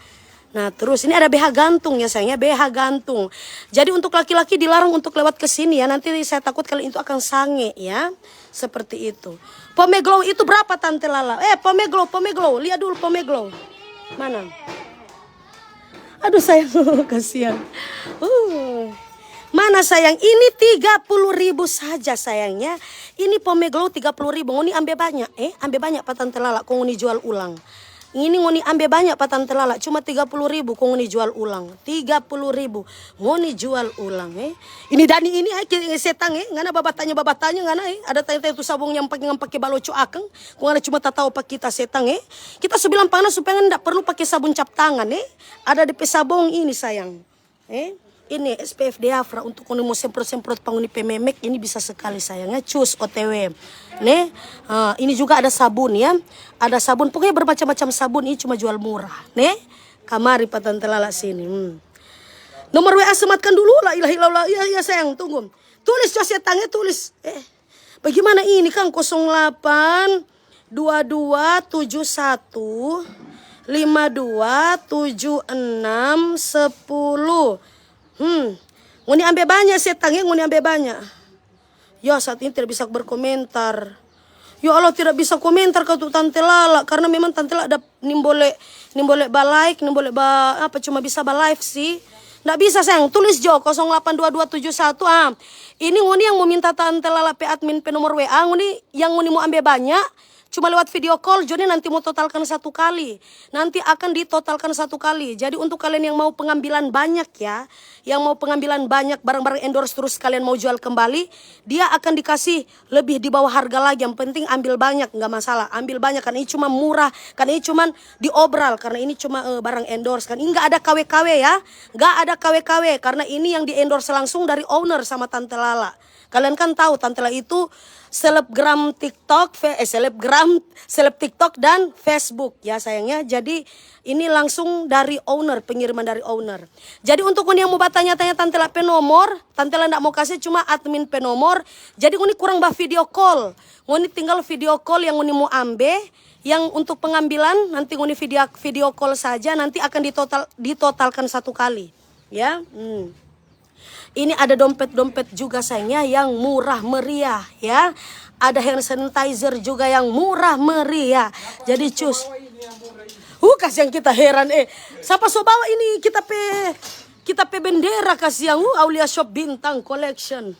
Nah, terus ini ada B H gantung ya, sayangnya, B H gantung. Jadi untuk laki-laki dilarang untuk lewat ke sini ya, nanti saya takut kalian itu akan sange ya. Seperti itu. Pomeglow itu berapa, Tante Lala? Eh, Pomeglow, Pomeglow. Lihat dulu Pomeglow. Mana? Aduh, sayang, kasihan. Uh. Mana, sayang? Ini tiga puluh ribu saja, sayangnya. Ini Pomeglow tiga puluh ribu. Ngoni ambe banya, eh? Ambe banya pa Tante Lala, kong ngoni jual ulang. Ini ngoni ambe banya pa Tante Lala, cuma tiga puluh ribu, kong ngoni jual ulang. Tiga puluh ribu, ngoni jual ulang, eh. Ini Dani ini, eh, ke-, setang, eh. Ngana babatanya, babatanya, ngana, eh. Ada tanya-tanya tu sabong yang pake, yang pake baloco akang. Kong ngana cuma tatawa pa kita, setang, eh. Kita su bilang pa ngana supaya ngana nda perlu pake sabun cap tangan, eh. Ada depe sabong ini, sayang. Eh, ini S P F Diafra untuk ngoni mo semprot-semprot pa ngoni pe memek, ini bisa sekali, sayang, ya. Cus O T W. Ne? Ah, ini juga ada sabun, ya. Ada sabun, pokoknya bermacam-macam sabun, ini cuma jual murah, ne? Kamari pa Tante Lala sini. Hmm. Nomor W A sematkan dulu, la ilaha illallah. Iya, iya, sayang, tunggu. Tulis, cus, ya, tange, tulis. Eh, bagaimana ini, kang? Kosong delapan dua dua tujuh satu lima dua tujuh enam sepuluh. Hmm. Ngoni ambe banya, setang, ya, ngoni ambe banya. Ya, saat ini tidak bisa berkomentar. Ya Allah, tidak bisa komentar katu Tante Lala, karena memang Tante Lala ada nimbole, nimbole ba-like, nimbole ba, apa, cuma bisa ba-live sih. Ndak bisa, sayang, tulis jo kosong delapan dua dua tujuh satu, ah. Ini ngoni yang mo minta Tante Lala pe admin pe nomor W A, ngoni yang ngoni mo ambe banya, cuma lewat video call, jo ni nanti mo totalkan satu kali. Nanti akan ditotalkan satu kali. Jadi untuk kalian yang mau pengambilan banyak ya, yang mau pengambilan banyak barang-barang endorse terus kalian mau jual kembali, dia akan dikasih lebih di bawah harga lagi. Yang penting ambil banyak, nggak masalah. Ambil banyak, karena ini cuma murah, karena ini cuma diobral, karena ini cuma, eh, barang endorse kan. Ini nggak ada K W K W ya, nggak ada K W K W, karena ini yang di-endorse langsung dari owner sama Tante Lala. Kalian kan tahu Tante Lala itu selebgram TikTok, fe-, eh, selebgram, seleb TikTok dan Facebook ya, sayangnya. Jadi ini langsung dari owner, pengiriman dari owner. Jadi untuk ngoni yang mo batanya-tanya Tante Lala pe nomor, Tante Lala ndak mo kase, cuma admin pe nomor. Jadi ngoni kurang ba video call. Ngoni tinggal video call yang ngoni mo ambe, yang untuk pengambilan nanti ngoni video, video call saja, nanti akan ditotal, ditotalkan satu kali. Ya, hmm. Ini ada dompet-dompet juga, sayangnya, yang murah meriah, ya. Ada hand sanitizer juga yang murah meriah. Jadi, cus. Uh, kasiang kita heran, eh. Sapa so bawa ini kita pe, kita pe bendera, kasiang. Uh, Aulia Shop Bintang Collection.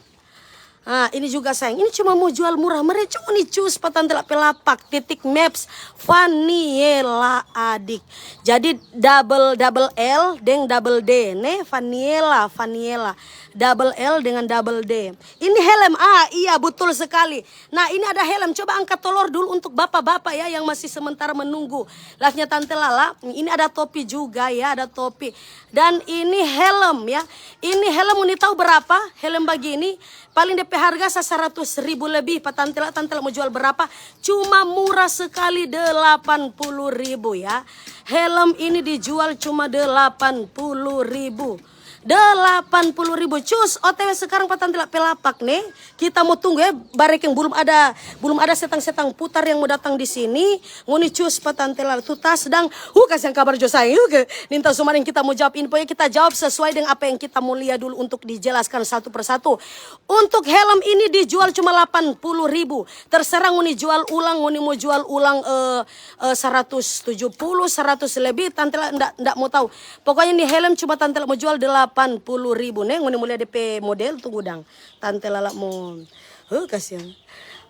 Ah, ini juga, sayang. Ini cuma mo jual murah meriah. Cuma ni cus pa Tante Lala pe lapak, titik maps, Vaniela, adik. Jadi double, double L deng double D, ne? Vaniela, Vaniela. Double L dengan double D. Ini helm. Ah, iya, betul sekali. Nah, ini ada helm. Coba angkat tolor dulu untuk bapak-bapak ya yang masih sementara menunggu live-nya Tante Lala. Ini ada topi juga ya, ada topi. Dan ini helm ya. Ini helm, ngoni tahu berapa? Helm bagini, paling depe harga sa seratus ribu lebih. Pa Tante Lala, Tante Lala mo jual berapa? Cuma murah sekali, delapan puluh ribu ya. Helm ini dijual cuma delapan puluh ribu. Delapan puluh ribu. Cus, O T W sekarang pa Tante Lala pe lapak, ne. Kita mo tunggu ya, barekeng, belum ada, belum ada setang-setang putar yang mo datang di sini. Ngoni cus pa Tante Lala tu tas dang. Uh, kasiang kabar jo, sayang. Uh, ke, ninta sumaning kita mo jawab info ya, kita jawab sesuai dengan apa yang kita mo lia dulu untuk dijelaskan satu per satu. Untuk helm ini dijual cuma delapan puluh ribu. Terserah ngoni jual ulang, ngoni mo jual ulang, eh, eh, seratus tujuh puluh, seratus lebih, Tante Lala ndak, ndak mo tahu. Pokoknya ni helm cuma Tante Lala mo jual delapan Delapan puluh ribu ne, ngoni mo lia depe model tu gudang. Tante Lala mo, huh, kasiang.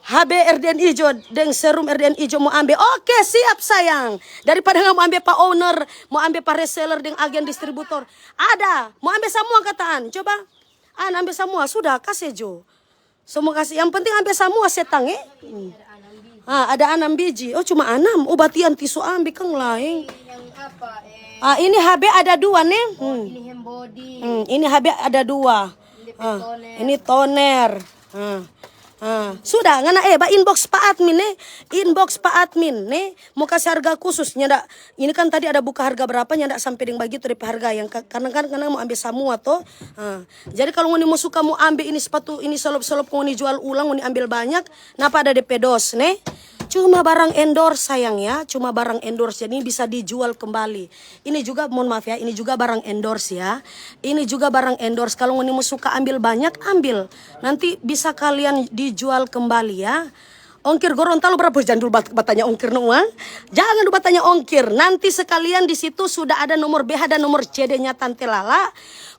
H B R D N ijo deng serum R D N ijo mo ambe. Oke, siap sayang. Daripada ngana mo ambe pa owner, mo ambe pa reseller deng agen distributor. Ada, mo ambe samua kataan. Coba, an ambe samua, sudah, kase jo. Semua kasih, yang penting ambe samua setang, eh. Hmm. Ah, ada anam biji. Oh, cuma anam. Oh, batian tisu ambe kang laeng. Ah, ini H B ada dua ne. Hmm. Hmm, ini H B ada dua. Ah, ini toner. Ah. Ah, sudah, ngana, eh, ba inbox pa admin ne. Inbox pa admin ne. Mo kasih harga khusus, nyanda. Ini kan tadi ada buka harga berapa, nyanda sampe deng bagitu depe harga yang ka-, karena kan ngana mo ambe samua to. Ah. Jadi kalu ngoni mo suka mo ambe ini sepatu, ini selop-selop ngoni jual ulang, ngoni ambil banyak, napa ada depe dos ne? Cuma barang endorse sayang ya, cuma barang endorse, jadi ini bisa dijual kembali. Ini juga, mohon maaf ya, ini juga barang endorse ya. Ini juga barang endorse. Kalau ngoni mo suka ambil banyak, ambil. Nanti bisa kalian dijual kembali ya. Ongkir Gorontalo berapa? Jangan dulu bat-, batanya ongkir no uang. Jangan dulu batanya ongkir. Nanti sekalian di situ sudah ada nomor B H dan nomor C D-nya Tante Lala.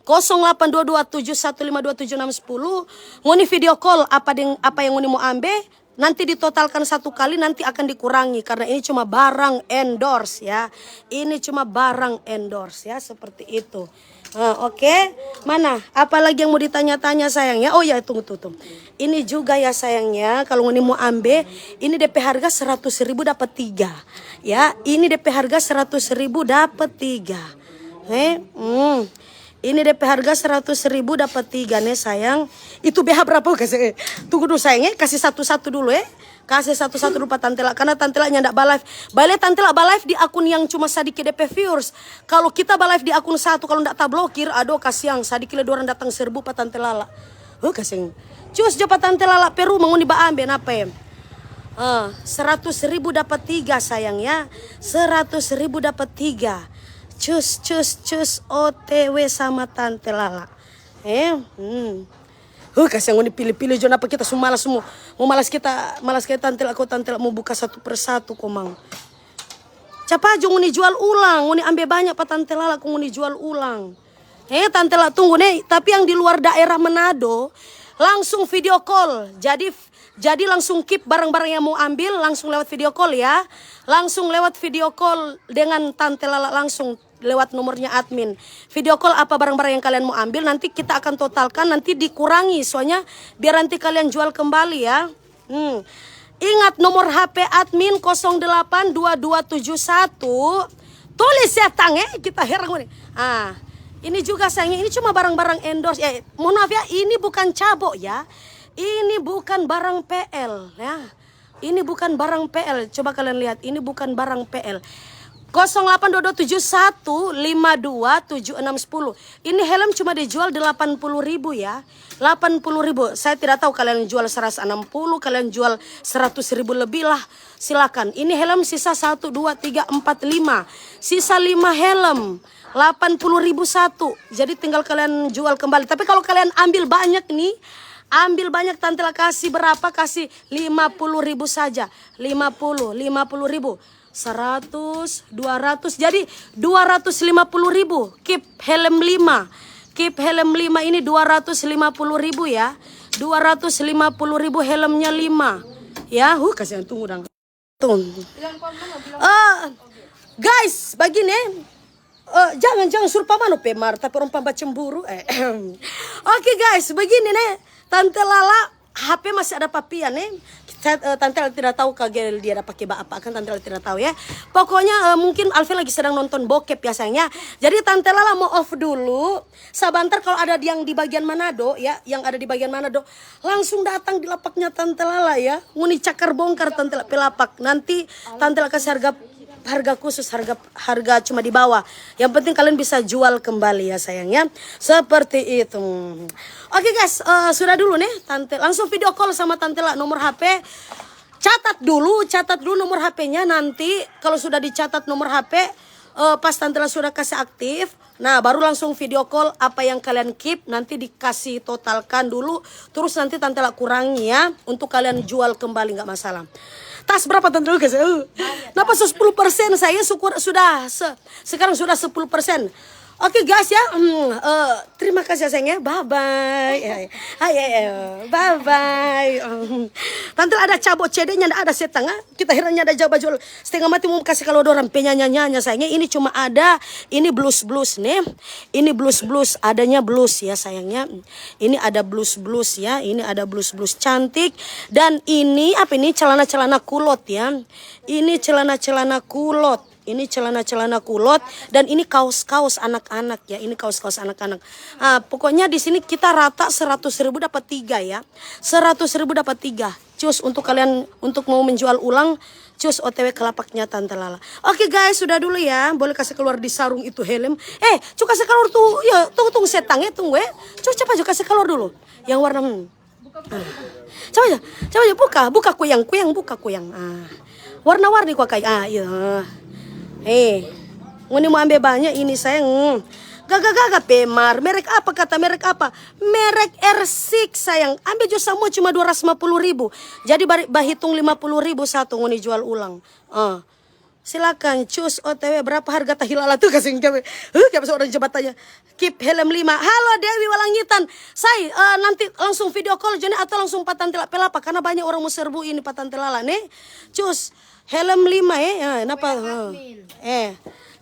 Kosong delapan dua dua tujuh satu lima dua tujuh enam sepuluh. Ngoni video call apa deng apa yang ngoni mo ambe. Nanti ditotalkan satu kali, nanti akan dikurangi karena ini cuma barang endorse ya. Ini cuma barang endorse ya, seperti itu. Ah, oke. Mana? Apa lagi yang mau ditanya-tanya sayang ya? Oh ya, tunggu, tunggu, tunggu. Ini juga ya sayang ya, kalau ngoni mau ambe, ini depe harga seratus ribu dapat tiga. Ya, ini depe harga seratus ribu dapat tiga. Eh, hmm. Ini depe harga seratus ribu dapat tiga ne sayang. Itu B H berapa? Kasih, eh, tunggu dulu sayang, eh. Kasih satu-satu dulu, eh. Kasih satu-satu dulu pa Tante Lala, karena Tante Lala nyanda ba live. Bae Tante Lala ba live di akun yang cuma sadiki depe viewers. Kalau kita ba live di akun satu, kalau ndak tablokir, aduh kasiang, sadiki le dorang datang serbu pa Tante Lala. Huh, kasiang. Cus jo pa Tante Lala pe rumah ngoni ba ambe napa em? Ah, seratus ribu dapat tiga sayang ya. Seratus ribu dapat tiga. Cus, cus, cus, O T W sama Tante Lala. Eh, hmm. Huh, kasiang ngoni pili-pili jo napa kita su malas mo. Mo malas kita, malas kita Tante Lala, ko Tante Lala mo buka satu per satu komang. Capa jo ngoni jual ulang, ngoni ambe banyak pa Tante Lala ko ngoni jual ulang. Eh, Tante Lala tunggu ne, tapi yang di luar daerah Manado langsung video call. Jadi, jadi langsung keep barang-barang yang mau ambil langsung lewat video call ya. Langsung lewat video call dengan Tante Lala langsung lewat nomornya admin. Video call apa barang-barang yang kalian mau ambil, nanti kita akan totalkan, nanti dikurangi, soalnya biar nanti kalian jual kembali ya. Hmm. Ingat nomor H P admin kosong delapan dua dua tujuh satu. Tulis ya, Tang, eh, kita herang nih. Ah, ini juga sayangnya, ini cuma barang-barang endorse. Eh, mohon maaf ya, ini bukan cabo ya. Ini bukan barang P L ya. Ini bukan barang P L. Coba kalian lihat, ini bukan barang P L. Kosong delapan dua dua tujuh satu lima dua tujuh enam sepuluh. Ini helm cuma dijual delapan puluh ribu ya. Delapan puluh ribu. Saya tidak tahu kalian jual seratus enam puluh, kalian jual seratus ribu lebih lah. Silakan. Ini helm sisa satu, dua, tiga, empat, lima. Sisa lima helm. Delapan puluh ribu satu. Jadi tinggal kalian jual kembali. Tapi kalau kalian ambil banyak nih, ambil banyak, Tante Lala kasih berapa? Kasih lima puluh ribu saja. Lima puluh, lima puluh ribu. Seratus, dua ratus. Jadi dua ratus lima puluh ribu. Keep helm lima. Keep helm lima ini dua ratus lima puluh ribu ya. Dua ratus lima puluh ribu helmnya lima. Ya, huh, kasihan, tunggu dang. Tuh. Eh, guys, bagini. Eh, jangan, jangan suruh pamano pe mar, tapi orang pamba cemburu. Eh, oke, guys, begini ne. Tante Lala H P masih ada pa pia ne. Kita, eh, Tante Lala tidak tahu kage dia ada pake ba apa, kan Tante Lala tidak tahu ya. Pokoknya, eh, mungkin Alvin lagi sedang nonton bokep ya sayang ya. Jadi Tante Lala mau off dulu. Sabantar kalau ada yang di bagian Manado ya, yang ada di bagian Manado, langsung datang di lapaknya Tante Lala ya. Ngoni cakar bongkar Tante Lala pe lapak. Nanti Tante Lala kasih harga, harga khusus, harga, harga cuma di bawah. Yang penting kalian bisa jual kembali ya sayang ya. Seperti itu. Oke guys, eh, sudah dulu nih Tante. Langsung video call sama Tante Lala, nomor H P. Catat dulu, catat dulu nomor H P-nya, nanti kalau sudah dicatat nomor H P, eh, pas Tante Lala sudah kasih aktif, nah, baru langsung video call apa yang kalian keep, nanti dikasih totalkan dulu, terus nanti Tante Lala kurangi ya, untuk kalian jual kembali, nggak masalah. Tas berapa Tante Lala kasih? Eh, napa sepuluh persen? Saya syukur sudah se-, sekarang sudah sepuluh persen. Oke, guys, ya. Hmm, eh, terima kasih ya, sayang, ya. Bye bye. Ya, ya. Ah, ya, ya. Bye bye. Hmm. Tante ada cabo cedenya, nda ada setang, ah. Kita herannya ada jaba jual setengah mati mau kasih kalau dorang penyanyi-nyanyi, sayangnya. Ini cuma ada, ini blus-blus nih. Ini blus-blus, adanya blus ya, sayangnya. Ini ada blus-blus ya, ini ada blus-blus cantik. Dan ini apa ini, celana-celana kulot ya. Ini celana-celana kulot. Ini celana-celana kulot dan ini kaos-kaos anak-anak ya. Ini kaos-kaos anak-anak. Ah, pokoknya di sini kita rata seratus ribu dapat tiga ya. Seratus ribu dapat tiga. Cus, untuk kalian untuk mau menjual ulang, cus O T W ke lapaknya Tante Lala. Oke guys, sudah dulu ya. Boleh kasih keluar di sarung itu helm. Eh, cus kasih keluar tuh. Ya, tunggu, tunggu setang ya, tunggu ya. Cus, cepat juga kasih keluar dulu. Yang warna, hmm. Ah. Coba aja, coba aja buka, buka kuyang, kuyang buka kuyang. Ah. Warna-warni kwa kai. Ah, iya. Eh. Ngoni mau ambe banya ini, sayang. Hmm. Gaga-gaga pe mar. Merek apa kata, merek apa? Merek R six, sayang. Ambe jo samua cuma dua ratus lima puluh ribu. Jadi bari-, bahitung lima puluh ribu satu ngoni jual ulang. Ah. Silakan, cus O T W, berapa harga tahi lala tuh, kaseng kiapa. Huh, kiapa seorang coba tanya. Kip helm lima. Halo Dewi Walangitan. Say, eh, nanti langsung video call jo ne atau langsung pa Tante La-, pe lapak, karena banyak orang mau serbu ini pa Tante Lala ne. Cus, helm lima, eh. Ya, napa? Eh. Eh.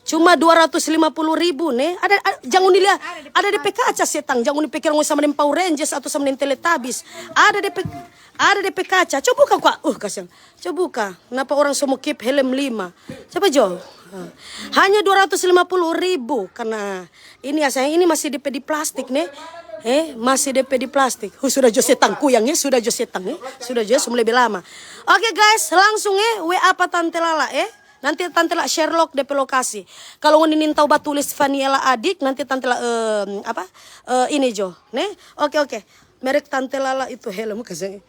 Cuma dua ratus lima puluh ribu ne. Ada, ada, jangan dilihat. Ada de pe kaca setang. Jangan dipikir ngoni sama deng Power Rangers atau sama deng Teletubbies. Ada de pe, ada de pe kaca. Coba buka kwa. Uh, kasiang. Coba buka. Napa orang so mo kip helm lima? Coba jo. Ah. Hanya dua ratus lima puluh ribu karena ini ya, sayang, ini masih de pe di plastik ne. Eh, masih de pe di plastik. Huh, sudah jo setang kuyang ya, sudah jo setang ya. Sudah jo, so mo lebe lama. Oke guys, langsung eh W A pa Tante Lala eh. Nanti Tante La share lok de pe lokasi. Kalau ngoni nintau batulis Vaniela Adik, nanti Tante La, em, apa? Eh, ini jo, ne? Oke, oke. Merek Tante Lala itu helm kaseng.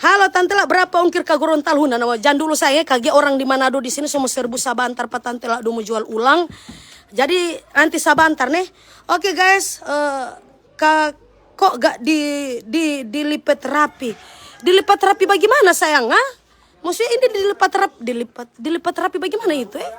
Halo Tante La, berapa ongkir ka Gorontalo? Nah, nah, jang dulu sayang, kage orang di Manado di sini so mo serbu sabantar pa Tante La dong mo jual ulang. Jadi nanti sabantar ne. Oke guys, eh, ka, kok gak di, di, dilipat rapi? Dilipat rapi bagaimana sayang, ha? Maksudnya ini dilipat rap-, dilipat, dilipat rapi bagaimana itu, eh?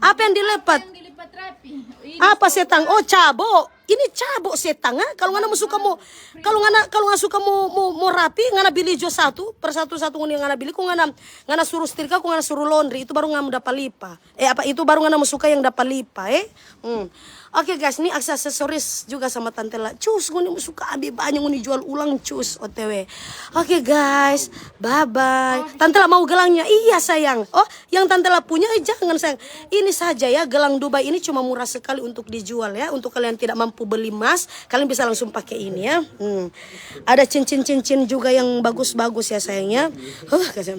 Apa yang dilipat? Yang dilipat rapi. Ini Apa setang? Oh, cabo. Ini cabo setang, ah. Kalau ngana mo suka mo, kalau ngana, kalau ngana suka mo, mo, mo rapi, ngana bili jo satu, per satu, satu ngoni ngana bili, ko ngana, ngana suruh setrika, ko ngana suruh laundry, itu baru ngana mo dapa lipa. Eh, apa itu baru ngana mo suka yang dapa lipa, eh? Hmm. Oke, guys, ni aksesoris juga sama Tante La. Cus, ngoni mo suka ambe banya, ngoni jual ulang, cus, O T W. Oke, guys, bye-bye. Tante La mau gelangnya? Iya, sayang. Oh, yang Tante La punya, eh, jangan, sayang. Ini saja ya, gelang Dubai ini cuma murah sekali untuk dijual ya. Untuk kalian tidak mampu beli emas, kalian bisa langsung pakai ini ya. Hmm. Ada cincin-cincin juga yang bagus-bagus ya, sayang ya. Huh, kasih.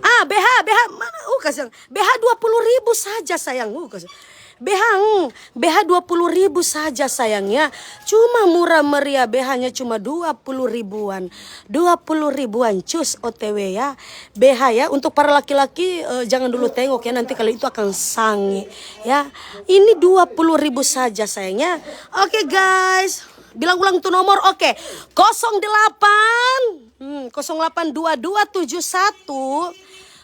Ah, B H, B H, mana? Uh, kasang. B H dua puluh ribu saja, sayang. Uh, kasang. B H, hmm, B H dua puluh ribu saja, sayang, ya. Cuma murah meriah, B H-nya cuma dua puluh ribuan. Dua puluh ribuan, cus, O T W, ya. B H, ya, untuk para laki-laki, eh, jangan dulu tengok, ya, nanti kalau itu akan sange, ya. Ini dua puluh ribu saja, sayang, ya. Oke, guys. Bilang ulang tu nomor, oke. Kosong delapan. Hmm, kosong delapan dua dua tujuh satu,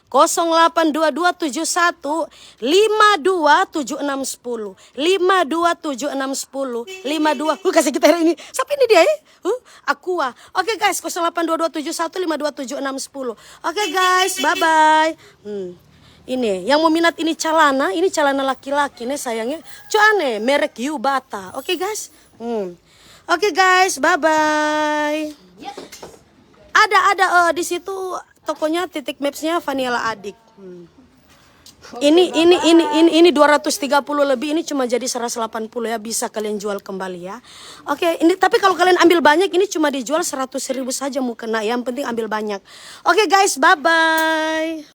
kosong delapan dua dua tujuh satu, lima dua tujuh enam sepuluh, lima dua tujuh enam sepuluh, lima dua. Huh, kasih kita hari ini. Siapa ini dia, eh? Huh, Aqua. Oke, guys, kosong delapan dua dua tujuh satu lima dua tujuh enam sepuluh. Oke, guys, bye-bye. Hmm. Ini, yang mau minat ini calana, ini calana laki-laki nih, sayangnya. Cua nih, merek Yubata. Oke, guys. Hmm. Oke, guys, bye-bye. Ada, ada, eh, di situ tokonya, titik maps-nya Vanilla Adik. Hmm. Ini, ini, ini, ini, ini dua ratus tiga puluh lebih, ini cuma jadi seratus delapan puluh ya, bisa kalian jual kembali ya. Oke, ini, tapi kalau kalian ambil banyak, ini cuma dijual seratus ribu saja mukena. Yang penting ambil banyak. Oke, guys, bye-bye.